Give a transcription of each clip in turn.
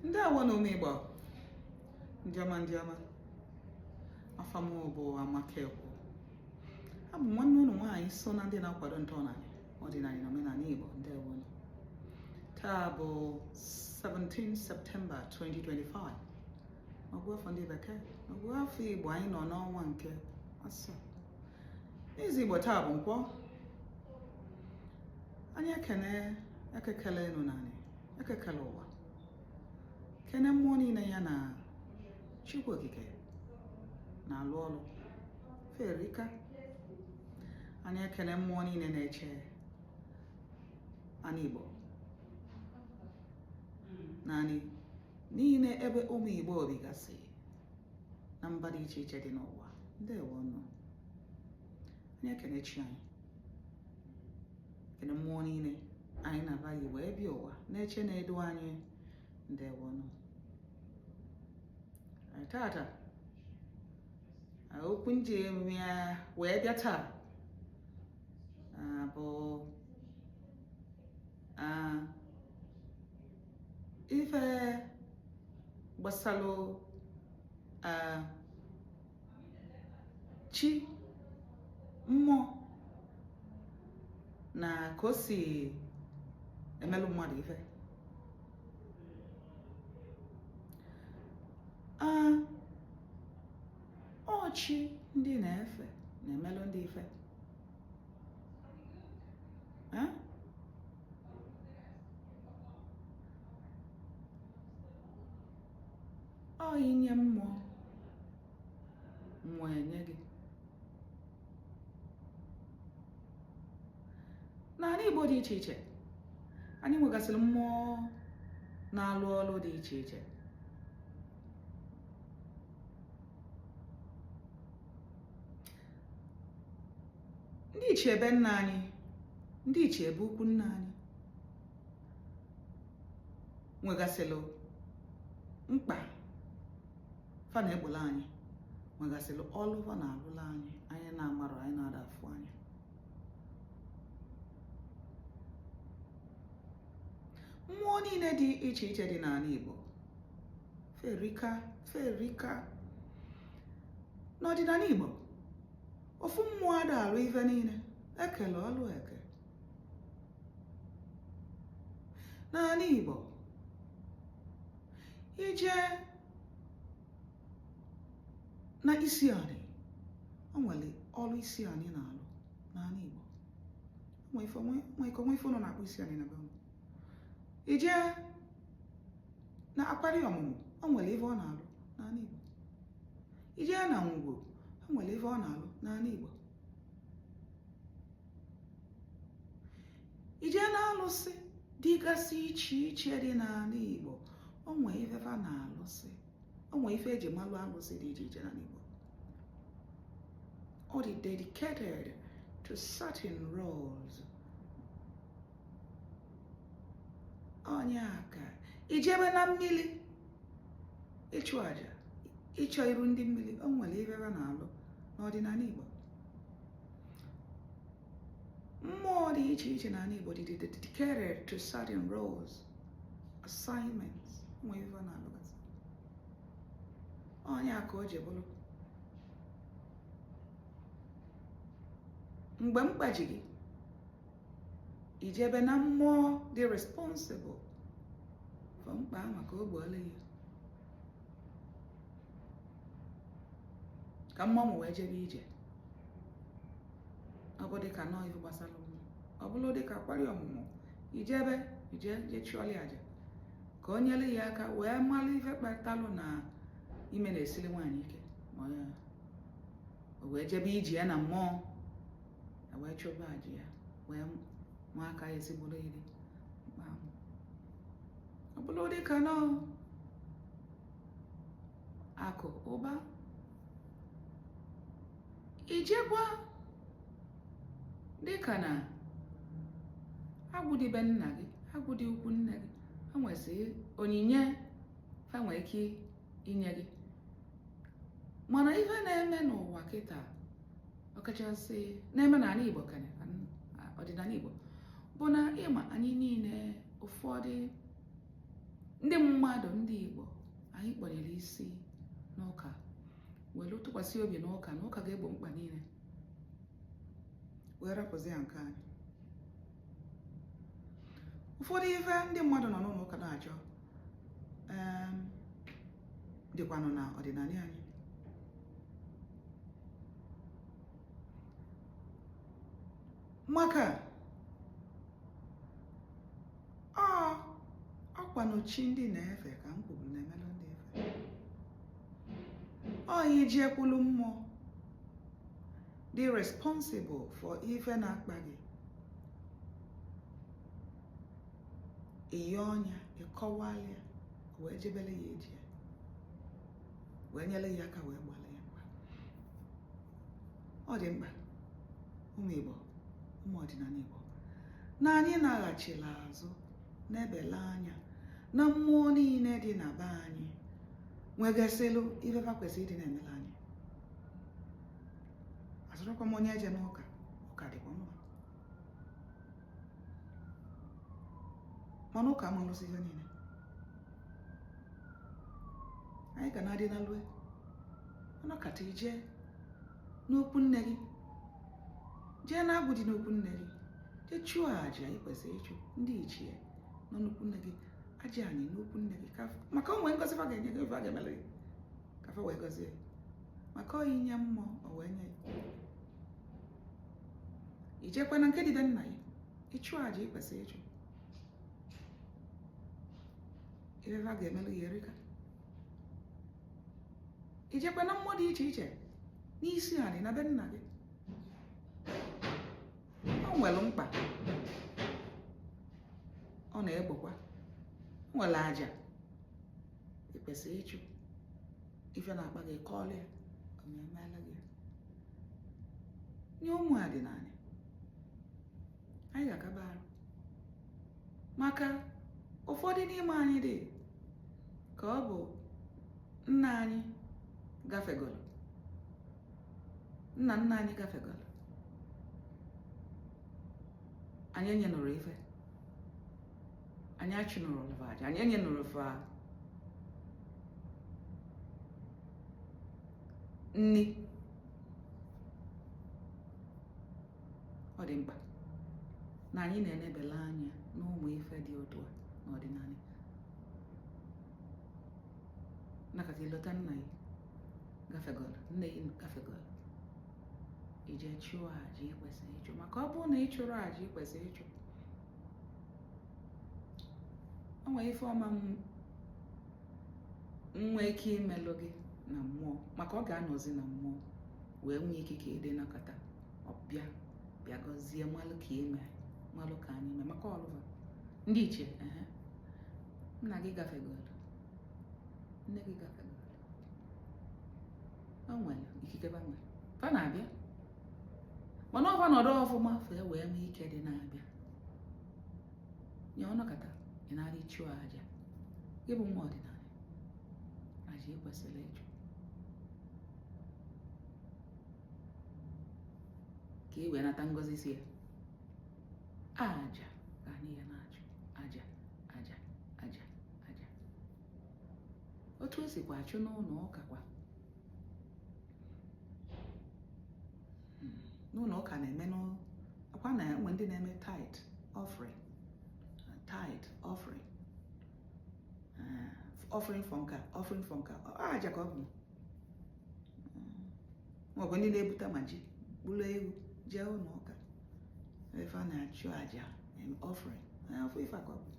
Ndewo nụ ụmụ Igbo ndị ọma, ndị ọma. Afa m bụ Amaka Ekwo. Abụ m nwanne unu nwaanyị so na ndị na-akwado ntọala, ọdịnala na omenala Igbo. Ndewo nụ. Taa bụ 17 Septemba 2025 n'ọgụ afọ ndị bekee. N'ọgụ afọ Igbo, anyị nọ n'ọnwa nke asaa. N'izu Igbo, taa bụ Nkwọ. Anyị ekene Eke kele enu na anị, Eke kele ụwa, kene mmụọ niile ya na Chukwu Okike na-alụ ọlụ fa erika. Anyị ekene mmụọ niile na-eche anị Igbo na anị niile ebe ụmụ Igbo bigasị na mba dị iche iche dị n'ụwa. Ndewo nụ. Anyị ekene chi anyị, kene mmụọ niile anyị na fa yi wee bịa ụwa, na-eche, na-edu anyị. Ndewo nụ. Tata, okwu m ji ya wee bịa taa bụ ife gbasalụ chi, mmụọ na ka o si emelụ mmadụ ife. Ọ chi ndị na-efe na-emelụ ndị ife. Ọ inye mmụọ, mmụọ enye gị. N'ala Igbo dị iche iche, anyị nwegasịrị mmụọ na-alụ ọlụ dị iche iche. Ndị ichie be nna anyị, ndị ichie be ukwu nna anyị nwegasịrị mkpa fa na-egbola anyị, nwegasịrị ọlụ fa na-alụla anyị, anyị na-amarọ, anyị na-ada afụ anya. Mmụọ niile dị iche iche dị n'ala Igbo fa erika, fa erika. N'ọdịnala Igbo, ofu mmụọ ada alụ ife niile. Ekele ọlụ eke n'ala Igbo. Ije na isi anị, o nwere ọlụ isi anị na-alụ n'ala Igbo. Nwe ike onwe ife ụnụ na-akpọ isi anị na be unu. Ije na akwari ọmụmụ, o nwere ife ọ na-alụ n'ala Igbo. Ije na ngwu, o nwere ife ọ na-alụ n'ala Igbo. Ije na alụsị dịgasị iche iche dị n'ala Igbo, o nwee ife fa na-alụsị, o nwee ife eji malụ alụsị dị iche iche n'ala Igbo. Ọ dị dedicated to certain roles. Onye aka ijebe na mmiri ịchụ aja, ịchọ iru ndị mmiri, o nwere ife fa na-alụ n'ọdịnala Igbo. Mmụọ dị iche iche n'ala Igbo dị dedicated to certain roles, assignments. Nwee ife na-alụgasị. Onye a ka o ji bụrụ mgbe mkpa ji gị, ijebe na mmụọ dị responsible for mkpa ahụ ka o gbuola ya, ka mmụọ wee jebe ije. Ọ bụ dịka nọọ ife gbasara mmụọ, ọ bụrụ dịka akwari ọmụmụ, ijebe ije je chụọrọ ya aja ka o nyere ya aka wee malụ ife kpatalụ na ime na-esili nwaanyị ike, ma o wee jebe ije ya na mmụọ, wee chụba aja ya, wee nwa aka ya esigboro iri mkpa ahụ. Ọ bụrụ dịka nọọ akụ ụba, ijekwa dịka na agwụ dị be nna gị, agwụ dị ukwu nne gị, ha nwesị onyinye fa nwee ike inye gị. Mana ife na-eme n'ụwa kịta, ọkachasị na-eme n'ala Igbo, ka ọdịnala Igbo bụ na ịma anyị niile, ụfọdụ Ndị mmadụ, ndị Igbo, anyị kpọnyere isi n'ụka, were tụkwasị obi n'ụka na ụka ga-egbo mkpa niile, wee rapụzi ya nke anyị. Ụfọdụ ife ndị mmadụ nọ n'ụlọ ụka na-achọ dịkwanụ na ọdịnala anyị. Maka ọkwanụ chi ndị na-efe ka m kwuburu na-emelụ ndị efe ọ iji ekwulu mmụọ dị responsible for ife na-akpa gị, ịyọ ọnya, ịkọwala ya, wee jebele ya eji ya, wee nyere ya aka, wee gbala ya mkpa. Ọ dị mkpa, ụmụ Igbo, ụmụ ọdịnala Igbo, na anyị naghachila azụ na-ebele anya na mmụọ niile dị na be anyị nwegasịlụ ife fa kwesịrị ịdị na-emela anyị. Azụrụkwa m onye eje n'ụka, ụka dịkwa mma, mana ụka amalụsị ife niile. Anyị ga na-adị na lue ọnọkata ije n'okwu nne gị, jee na-agwụ dị n'okwu nne gị, jee chụọ àjà ị kwesịrị ịchụ ndị ichie nọ n'okwu nne gị, aja anyị n'okwu nne gị, maka o nwee ngozi fa ga-enye gị, ife a ga-emere gị ka fa wee gọzie, maka ọ inye mmụọ o wee nye gị. Ijekwa na nke dịbe nna gị, ịchụ àjà ị kwesịrị ịchụ, ife fa ga-emere gị erika. Ijekwa na mmụọ dị iche iche n'isi anị na be nna gị, o nwere mkpa ọ na-egbokwa, o nwere àjà ị kwesịrị ịchụ, ife na-akpa gị kọọlụ ya, ọ na-emela gị. Nye ụmụ ọdịnala anyị ga-akaba arụ, maka ụfọdụ n'ime anyị dị ka ọ bụ nna anyị gafegoro, nna nna anyị gafegoro, anyị enyenụrụ ife, anyị achụnụrụ aja, anyị enyenụrụ fa nni. Ọ dị mkpa na anyị na-enebele anya n'ụmụ ife dị otu a n'ọdịnala. Nakata ilota nna gị gafegoro, nne gị gafegoro, ije chụọ aja ị kwesịrị ịchụ, maka ọ bụrụ na ị chụrụ aja ị kwesịrị ịchụ, o nwere ife ọma nwee ike imelụ gị na mmụọ, maka ọ ga-anọzi na mmụọ wee nwee ike ka ịdị nakọta ọbịa bịa gọzie, malụ ka ime, malụ ka anyị mee, maka ọlụva ndị ichie. Nna gị gafegoro, nne gị gafegoro, o nwere ikike ba nwere, fa na-abịa, mana ọfa nọdụ ọfụma fa wee nwee ike dị na-abịa. Nye ọnọkata ị na-adị chụọ aja gị bụ nwa ọdịnala, aja ị kwesịrị ịchụ ka ị wee nata ngọzi si ya. Aja ka anyị ya na-achụ, aja aja aja aja. Otu esikwa achụ n'ụlọ ụka kwa, n'ụlọ ụka na-eme akwa na enwe ndị na-eme tithe offering, tithe offering, offering for nka, offering for nka, aja ka ọ bụ. Maọbụ ndị na-ebute ma ji bụrụ ewu jee ụlọ ụka ife a na-achụ aja offering, afọ ife ka ọ bụ.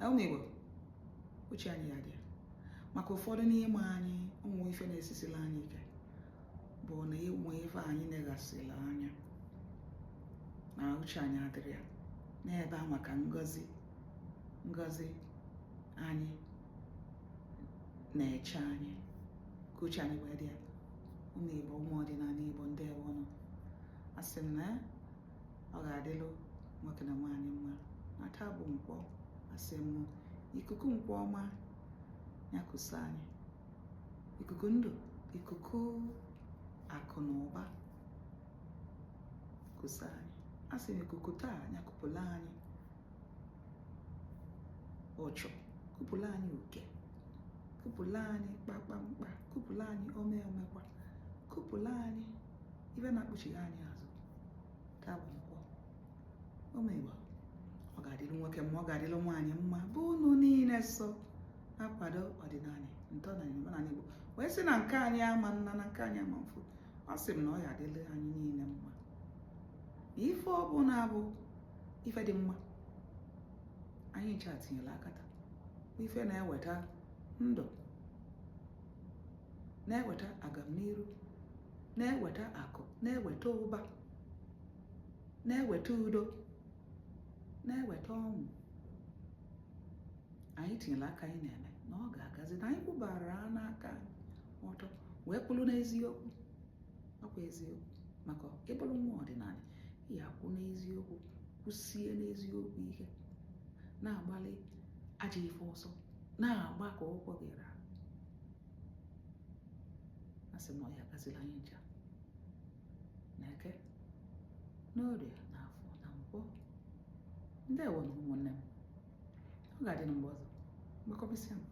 Ụmụ Igbo, uche anyị ya dị ya, maka ụfọdụ n'ime anyị ụmụ ife na-esisila anyị ike bụ na ịnwe ife anyị neghasịrị anya na uche anyị adịrị ya n'ebe a, maka ngọzi ngọzi anyị na-eche anyị ka uche anyị wee dị ya. Ụmụ Igbo, ụmụ ọdịnala Igbo, ndewonụ. Asị m na ọ ga-adịlụ nwoke na nwaanyị mma na taa bụ nkwọ. Asị m ikuku nkwọ ọma ya kusa anyị, ikuku ndụ, ikuku akụ na ụba kusa anyị. Asị m ikuku taa ya kupụla anyị Ụchụ, kupụla anyị uke, kupụla anyị kpakpamkpa, kupụla anyị ome omekwa, kupụla anyị ife na-akpụchighị anyị azụ. Taa bụ nkwọ. Ụmụ Igbo, ọ ga-adịrị nwoke mma, ọ ga-adịrị nwaanyị mma, bụ unu niile so na-akwado ọdịnala, ntọala na omenala Igbo, wee sị na nke anyị ama nna na nke anyị ama mfu. Ọ sị m na ọ ya adịrị anyị niile mma. Ife ọbụla bụ ife dị mma anyị ncha tinyere aka taa, bụ ife na-eweta ndụ, na-eweta agamniru, na-eweta akụ, na-eweta ụba, na-eweta udo, na-eweta ọṅụ. Anyị tinyere aka anyị na-eme na ọ ga-agazi, na anyị kwụbara n'aka anyị ọtọ wee kwụrụ n'eziokwu. Ọkwa eziokwu, maka ịbụrụ nwa ọdịnala, ya akwụ n'eziokwu, kwụsie n'eziokwu ike, na-agbalị ajọ ife ọsọ, na-agba ka ụkwụ gị ra. Asị m na ọ ya agazila anyị ncha na eke, n'orie, na afọ na nkwọ. Ndewo na ụmụnne m, ọ ga-adị na mgbe ọzọ. Mgbakọbịsịa m.